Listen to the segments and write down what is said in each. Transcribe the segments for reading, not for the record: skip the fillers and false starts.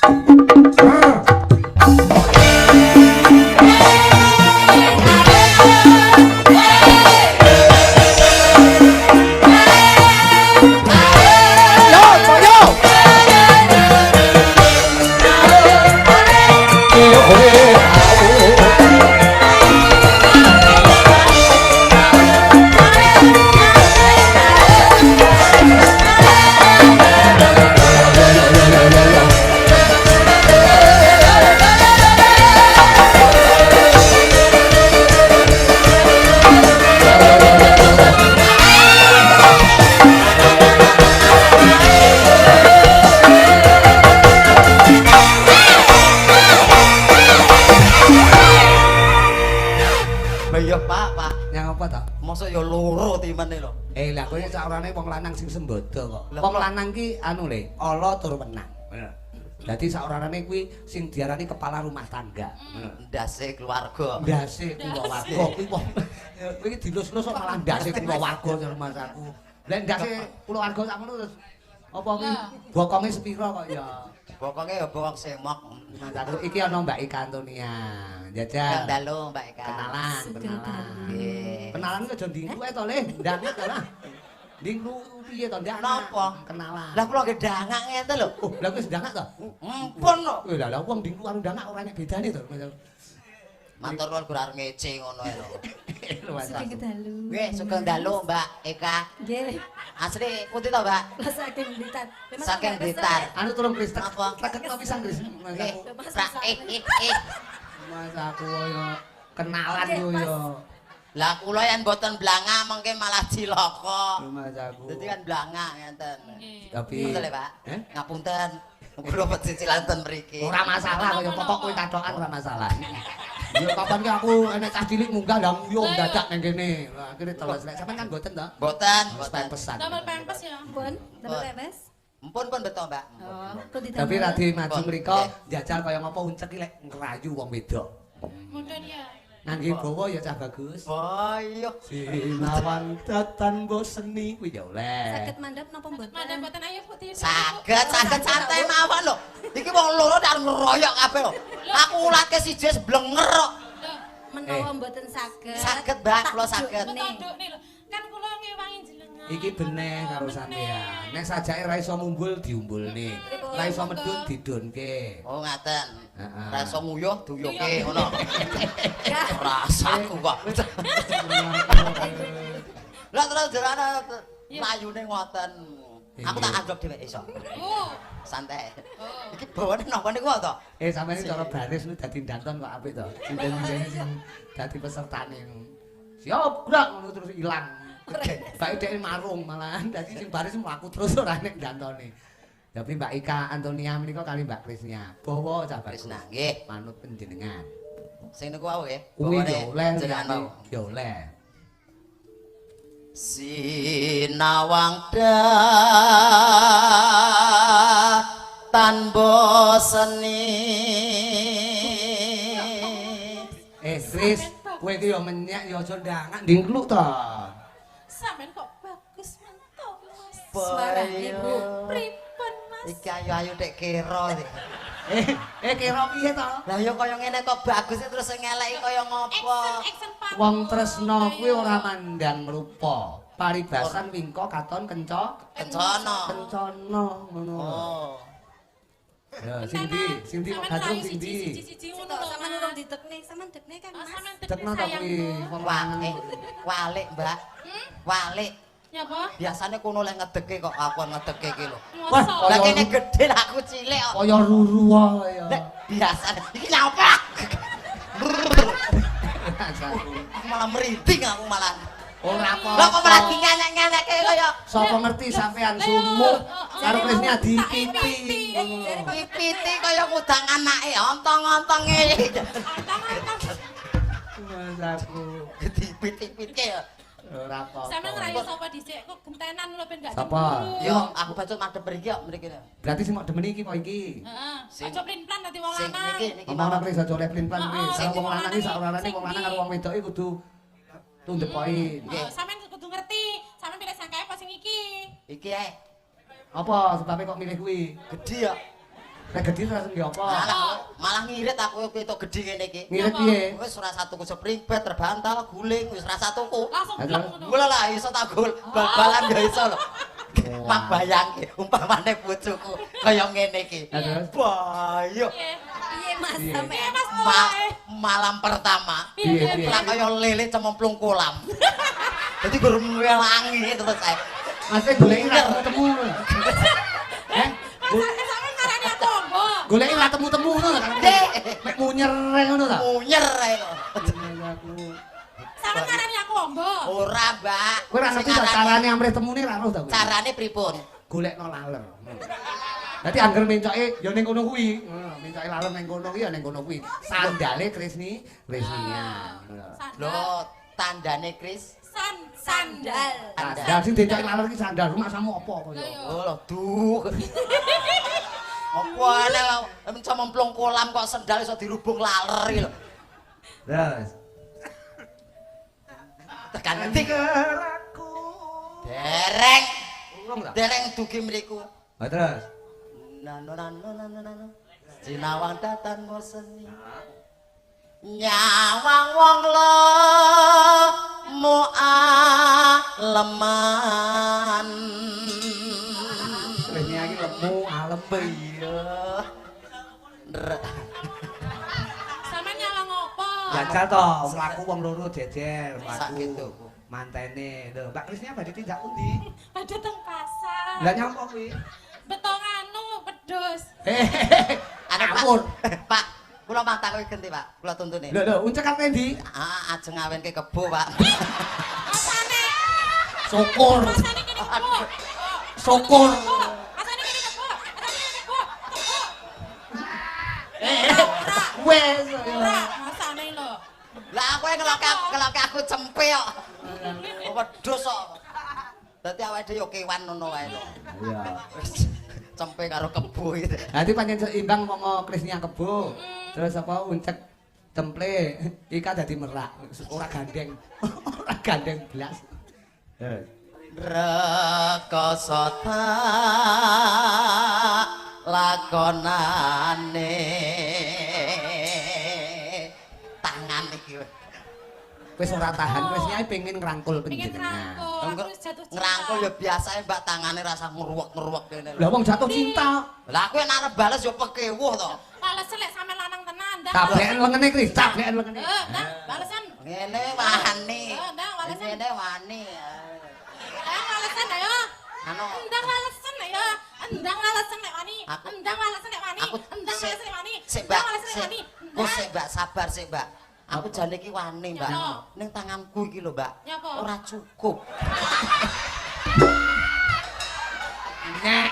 Yo, yo. Lah iya, Pak, Pak. Nyang apa to? Mosok ya loro timene lho. Eh, lah kowe sakrane wong lanang sing sembodo kok. Lah, Wong kok- lanang ki anu le, ala tur wenang. Dadi sakrane kuwi sing diarani kepala rumah tangga. Ndase keluarga. Ndase kulawarga kuwi wong kuwi iki dilus-lus kok malah ndase kulawarga cara masaku. Lah ndase kulawarga sakmono terus apa kuwi bokonge sepira kok ya. Bokonge ya bokong semok. Masaku iki ana Mbak Ika Antonia. Jajal. Kang dalu Mbak Eka. Kenalan, Sugeng kenalan. Nggih. Kenalan ki aja ndingku ae to, Le. Ndang to lah. Ndingku piye to, Ndak? Napa? Kenalan. Lah kula nggih dangak ngeten lho. Oh, lah kowe ndangak to? Empun lho. Eh, lah lah wong ndingku karo ndangak ora enek bedane to. Matur nuwun gur arep ngece ngono ae lho. Sugeng dalu. Nggih, sugeng dalu Mbak Eka. Nggih. Asli pundi to, Mbak? Lah saking Blitar. Memang Saking nggak kesel, Blitar. Anu tolong Kris, Napa? Teketno pisan Kris. Mas Nggih. aku. Pra eh eh eh. Mas aku yo kenalan Oke, yo Mas. yo. Lah kula yen mboten blangak mengke malah cilaka. Mas aku. Dadi kan blangak ngenten. Tapi Betul ya, Pak? Eh? Ngapunten. Kula pecicilan ten mriki. Ora masalah kaya pokok kowe kathokan ora masalah. Ya kapan ki aku enek cah cilik munggah ndang yo dadak nang kene. Lah akhire teles. Lek sampean kan mboten to? Mboten, Wis mboten. pempesan. Damel pempes ya. Pun, damel pempes. Empun pun beto, Mbak. Oh, kok didamel. Tapi radi maju Pun. mriko njajal kaya ngopo uncek ki lek ngrayu wong wedok. Mudun ya. Ngangge bawa ya cah bagus. Boyo. Sinawan datan boseni kuwi ya oleh. Saged mandhap napa mboten? Mandhap mboten ayo putih. Saged, saged santai mawon lho. Iki wong loro ndak ngeroyok kabeh lho. Aku ulatke siji wis blenger kok. Menawa mboten saged. Saged, Mbak, kula saged. Tandukne lho. Kan kula ngewangi jenengan. Iki beneh karo sampean. Nek sajake ra iso mumbul diumbulne. Ra iso medhun didunke. Oh, ngaten. Heeh. Ra iso nguyuh duyuke ngono. Rasaku kok. Lah terus jarane layune ngoten. Aku tak anjlok dhewe iso. Oh. Santai. Iki bawane napa niku to? Eh sampeyan iki cara baris nu dadi danton kok apik to. Sinten-sinten sing dadi pesertane. Siap gerak ngono terus ilang. Bae dhek marung malahan dadi sing baris mlaku terus ora nek dantone. Tapi Mbak Ika Antonia menika kali Mbak Krisnia. Bawa cah bagus. Krisna, nggih. Manut panjenengan. Sing niku wau nggih. Kuwi Bawane ya oleh jenengan liyane wau. ya oleh. Sinawang tan boseni. Eh Kris, kowe iki ya menyek ya aja ndangak ndingkluk to. Sampeyan kok bagus mantap, Mas. Suarane, Bu. Pripun, Mas? Iki ayu-ayu tek kira iki. Eh kira piye to? Lah ya kaya ngene kok bagus terus sing ngeleki kaya ngopo? Action, action paku. Wong tresna kuwi ora mandang rupa. Paribasan wingko katon kenca Kencana. kencana ngono. Oh. Ya sing ndi? Sing ndi kok Sampeyan gandrung rayu sing ndi? siji-siji ngono lho. Sampeyan urung didekne, sampean dekne kan, Oh, Mas. sampeyan Dekno to kuwi wong lanang. Walik, Mbak. Walik. Ya apa? Biasane kono lek ngedeke kok aku ngedeke iki lho. Wah, Lah kaya kene gedhe lah aku cilik kok. kaya ruru wae ya. Lek biasane iki nyapa? Aku malah merinding aku malah. Ora apa. Lah kok malah dingenek-ngenekke kaya Sapa ngerti sampean sumuh karo Krisnia dipiti. pipiti kaya ngudang anake ontong-ontonge. Ontong-ontong. Mas aku Dipiti-pitike ya. ora apa. Sampeyan ngrayu sapa dhisik kok gentenan lho ben gak Sapa? cemburu. Yo aku bacut madhep mriki kok mriki. Berarti sing mok demeni iki apa iki? Heeh. Sing- Aja plin-plan dadi wong Sing lanang. niki niki Ngomong Kris aja oleh plin-plan Oh, kuwi. oh, Sing wong lanang iki sing sakrarane wong lanang karo wong wedok iki kudu to the point. Nggih. Oh, sampeyan kudu ngerti. Sampeyan pilih sangkae apa sing iki? Iki ae Apa sebabnya kok milih kuwi? gedhe ya. Nek gedhi terus nggih apa? Malah ngirit aku ketok gedhi ngene iki. Ngirit piye? Wis ora satu tuku spring bed, terbantal, guling, wis ora satu tuku. Langsung blok ngono. Gula lah iso tak gol bal-balan ya iso lho. Mak bayangke umpamane bojoku kaya ngene iki. Terus? Bayo. Piye Mas Piye? sampean? Mas mulai. Malam pertama Piye piye? lah kaya lele cemplung kolam. Dadi gur melangi terus ae. Mas goleki ra temu-temu ngono. Eh? Mas sampean ngarani aku ombo. Goleki ra temu-temu ngono ta? Dek. Mek munyer ngono ta? Munyer ae kok. Sampean ngarani aku ombo. Ora, Mbak. Kowe ora ngerti ta carane amrih temune ra roh ta kowe? Carane pripun? Golekno laler. Dadi angger mencoke ya ning kono kuwi. Ngono, mencoke laler ning kono kuwi ya ning kono kuwi. Sandale Krisni, Krisnia. Sandal. Lho, tandane Kris. Sandal. Sandal sing dicoki laler ki sandal rumahsamu apa kaya? Oh, lho, duh. Apa ana cemplung kolam kok sendal iso dirubung laler iki lho. Terus. Tekan ngendi? Aku. Dereng. Urung ta? Dereng dugi mriku. Ha terus. Nano nano nano nano. Sinawang datan seni. Nyawang wong lemu aleman. Krisnia iki lemu alem. Iya. Sampean nyawang opo? Jajal to, mlaku wong loro jejer, Sak mlaku. gitu. Mantene. Lho, Mbak Krisnia badhe tindak pundi? Badhe teng pasar. Lah nyapa kuwi? Beto anu pedus. Hehehe. Anu, Pak. Ngawur. Pak, kula mang takoki genti, Pak. Kula tuntune. Lho lho, uncek arep ndi? Ah, ajeng ngawenke kebo, Pak. Masane. Syukur. Masane kene kebo. Syukur. Masane kene kebo. Masane kene kebo. Kebo. Wes. Ora, masane lho. Lah aku ngeloke aku cempe kok. Wedhus kok. Dadi awake dhewe yo kewan ngono wae lho. Iya. Wis cempe karo kebo iki. Nanti pancen seimbang wong Krisnia kebo. Terus apa uncek cemple, ika dadi merak, ora gandeng. Ora gandeng blas. Rekoso tak lakonane tangan iki. Wis ora tahan, Krisnia pengen ngrangkul Pengen panjenengan. ngrangkul, aku wis jatuh cinta. Ngrangkul ya biasane Mbak tangane rasa ngruwek-ngruwek kene lho. Lah wong jatuh cinta. Lah aku nek arep bales ya pekewuh to. Bales lek sampe lanang tenan, ndang. Tableken lengene Kris, tableken lengene. Eh, ndang, balesan. Ngene wani. Eh, ndang balesan. Ngene wani. Ndang balesan ayo. Anu Endang walesen ayo. Endang walesen nek wani. Endang walesen nek wani. Endang walesen nek wani. Sik, Mbak. Endang walesen nek Sik. wani. Kok sik, Mbak, sabar sik, Mbak. Aku jane iki wani, Mbak. Nyapa? Ning tanganku iki lho, Mbak. Nyapa? Ora cukup. Nek.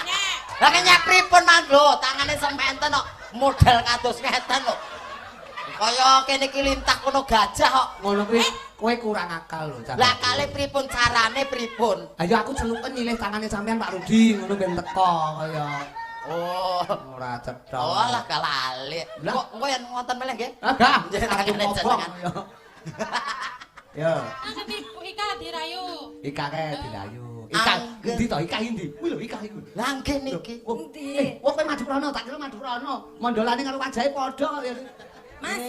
Nyek. Lah kenyek pripun Mang lho, tangane sementen kok model kados ngeten lho. Kaya kene iki lintah kono gajah kok. Ngono kuwi kowe kurang akal lho. Cak. Lah kale pripun carane pripun? Ayo aku celuken nyilih tangane sampean Pak Rudi ngono ben teko kaya Oh. ora cetha. Oh lah kalali. Lah. Kok engko yen ngonten meleh nggih? Ah, gak. Tangane jenengan. Ya, Nang Bu Ika dirayu. Ika kae dirayu. Ika endi to? Ika endi? Kuwi lho Ika iku. Lah nggih niki. Endi? Eh, wong kowe Madurana, tak kira Madurana. Mondolane karo wajahe padha kok ya. Mas,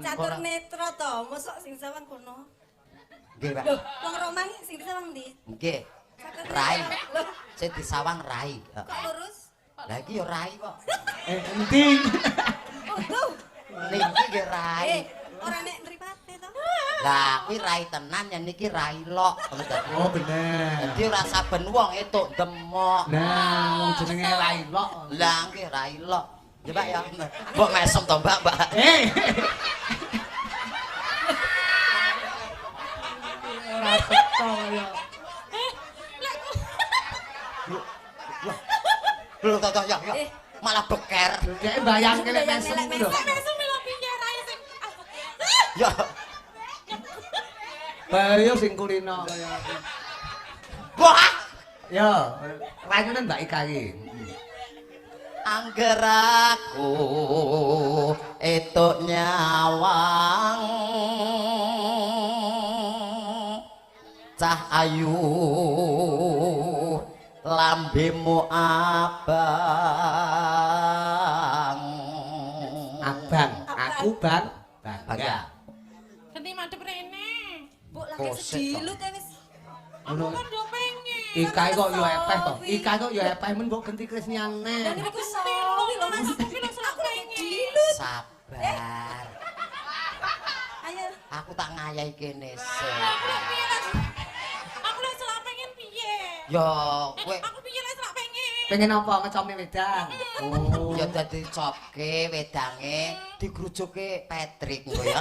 catur netra to, mosok sing sawang kono. Nggih, Pak. Lho, wong Romang sing disawang ndi? Nggih. Catur Rai. netra. Lho, Sing disawang rai. kok lurus? Lah iki ya rai kok. Eh, endi? Oh, tuh. Niki nggih rai. Eh, ora nek mripate to. Lah kuwi rai tenan yen niki rai lok. Oh, bener. Dadi ora saben wong entuk demok. Nah, wong jenenge Lailok. Lah nggih rai lok. Ya Pak ya. Mbok mesem to Mbak, Mbak. Eh. Ora cetha ya. Lho to to ya ya. Eh. Malah beker. Dhek bayangke lek Bayangke mesem lek lho. Nek mesem lho piye rai sing. Ya. Bayo sing kulino kaya. Wah, Ya, rayune Mbak Ika iki. angger aku etuk nyawang cah ayu Klambemu abang. Abang, aku bang, bangga. Ganti madhep rene. Bu lagi sedilut ya wis. Aku kan yo pengen. Ika kok yo epeh to. Ika kok yo epeh men mbok genti Krisniane. Dan niku sawi lho Mas. Aku ki lho selak Aku lagi pengen. dilut. Sabar. Ayo. Aku tak ngayahi kene sik. Aku lho piye lek. Aku lho selak pengen piye? Ya kowe Aku piye lek selak pengen. Pengen apa ngecome wedang? Oh. ya dadi copke wedange digrujuke Patrick engko ya.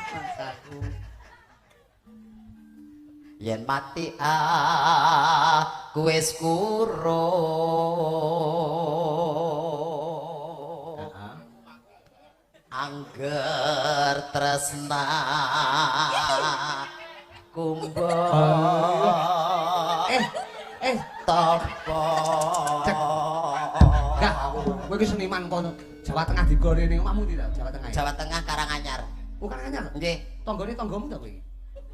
Masaku. Yen mati aku wis kuro. Heeh. Angger tresna kumbo Eh, eh, topo. Gak, kowe iki seniman kono. Jawa Tengah digorene ning omahmu ndi ta Jawa Tengah? Jawa Tengah Karanganyar. Oh, Karanganyar. Nggih. Tanggane tanggamu ta kowe?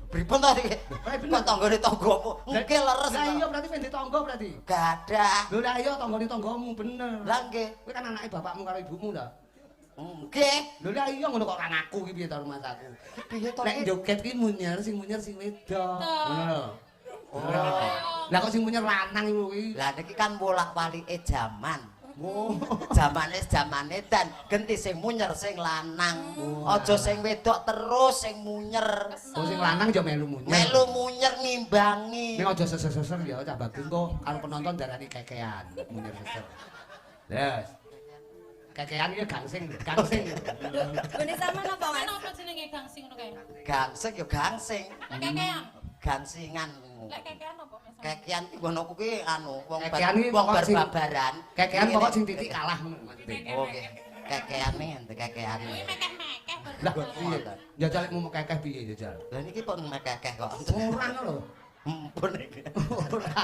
Pripun to iki? Eh, bener. Kok tanggane tanggamu? Nggih leres. Lah iya berarti pendhe tangga berarti. Gadah. Lho lah iya tanggane tanggamu bener. Lah nggih. Kowe kan anake bapakmu karo ibumu ta? Nggih. Lho lah iya ngono kok ora ngaku ki piye ta rumah saku. Piye to Nek iki? joget ki munyer sing munyer sing wedok. Ngono lho. Oh. Lah kok sing munyer lanang iku kuwi. Lah niki kan wolak-walike jaman. Oh. Jamane jamane dan genti sing munyer sing lanang. Aja sing wedok terus sing munyer. Oh sing lanang ya melu munyer. Melu munyer ngimbangi. Ning aja seser-seser ya cah bagus kok karo penonton darani kekean munyer seser. Yes. Kekean iki gangsing, gangsing. Gone sampean apa Mas? Kan apa jenenge gangsing ngono kae? Gangsing ya gangsing. Lek kekean. Gangsingan. Lek kekean apa Mas? Kekean ki ngono kuwi anu wong Kekean ki wong pokok sing- barbaran. Kekean pokok sing titik kalah ngono maksudnya. Oh nggih. Kekeane ente kekeane. Kuwi mekeh-mekeh. Lah piye? Jajal lek mau kekeh piye jajal? Lah niki pun mekeh kok. Ora ngono lho. Mpun iki. Ora.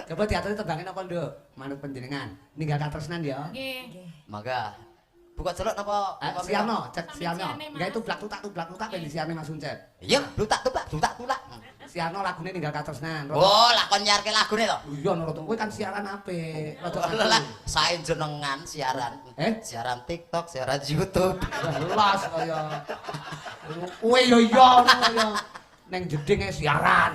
Coba diaturi tembangin apa, Nduk? Manut panjenengan. Ninggal katresnan ya. Nggih. Mangga. Buka celuk napa? Eh, siarno, cek Sampe siarno. siarne, Mas. Enggak itu blak tutak ben disiarne Mas Uncep. Iya, blutak tublak, blutak tulak. Siarno lagune ninggal katresnan. Oh, lah kon nyarke lagune to. Iya nurut kowe kan siaran apik. Rada Lah lah, sae jenengan siaran. Eh? Siaran TikTok, siaran YouTube. Los kaya. Kowe yo iya ngono kaya neng jeding e siaran.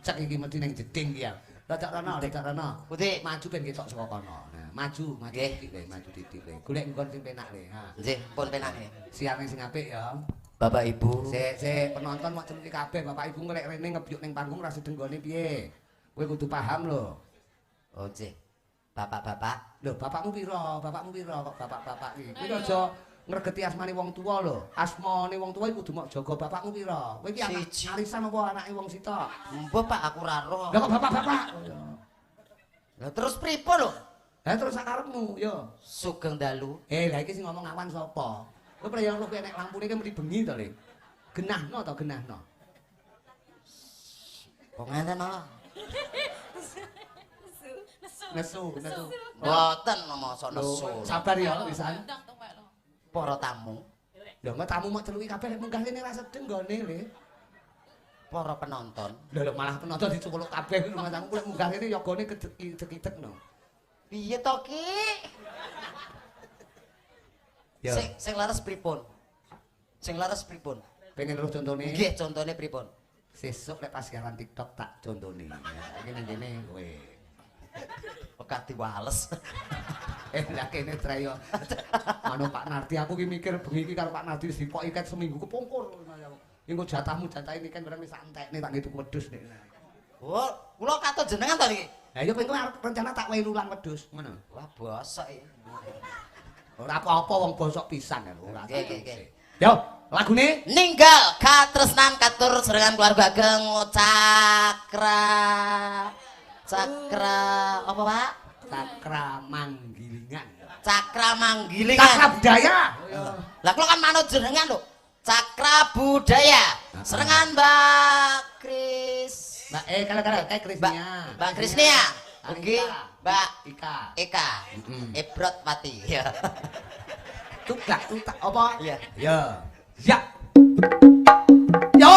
Cek iki mesti neng jeding iki ya. Rada rono, rada rono. Putih. Maju ben ketok saka kono. Nah, maju, maju Nggih. titik le, maju titik le. Golek nggon sing penak le. Ha. Nggih, pun penake. Siarane sing apik ya. Bapak Ibu. Sik, sik, penonton mok celuki kabeh, bapak ibu ngelek rene ngebyuk ning panggung ra sedeng gone piye. Kowe kudu paham lho. Oh, nggih. Bapak-bapak, Lho, bapakmu pira? Bapakmu pira kok bapak-bapak iki? Kowe aja ngregeti asmane wong tuwa lho. Asmane wong tuwa iku kudu mok jaga bapakmu pira? Kowe iki anak Siji. arisan apa anake wong sitok? mbah Pak aku ora roh. Lah kok bapak-bapak? Lah terus pripun lho? Lah terus sakarepmu, yo. Sugeng dalu. Eh, lah iki sing ngomong awan sapa? Kowe praya lu kowe nek lampune ki mesti bengi to, Le. Genahno to, genahno. Kok ngenten to? Nesu. Nesu, nesu. Mboten mosok nesu. Lho, sabar ya, wisan. Ndang tuwek lho. Para tamu, Lho, engko tamu mok celuki kabeh lek munggah rene ra sedeng nggone, Le. para penonton. Lho, lho malah penonton dicukuluk kabeh kuwi rumah tamu lek munggah rene yogane kedek-idek no. Piye to ki? Ya. Sing sing laras pripun? Sing laras pripun? Pengen terus contone. Nggih, contone pripun? Sesuk lek pas siaran TikTok tak contone. Ya, iki ning kene kowe. Wekah diwales. Eh lah kene treyo. Anu Pak Nardi aku ki mikir bengi iki karo Pak Nardi wis dipoki ket seminggu kepungkur. Engko jatahmu jatahe iki kan barang wis entekne tak ngitung wedhus nek. Oh, kula katut jenengan to niki. Lah iya kowe arep rencana tak wehi lulang wedhus ngono. Wah, bosok iki. Ora apa-apa wong bosok pisan lho ora. Nggih, nggih, nggih. Yo, lagune Ninggal katresnan katur serangan keluarga ageng cakra cakra apa Pak? Cakra Manggilingan. Cakra Manggilingan. Cakra budaya. Lah kula kan manut jenengan lho. Cakra budaya. Serangan Mbak Kris. Mbak kalau kayak Krisnia. Mbak Krisnia. Ugi Mbak Ika. Eka. Mm-mm. Ebrot Pati. Ya. Tublak tutak apa? Iya. Ya. Ya. Yo.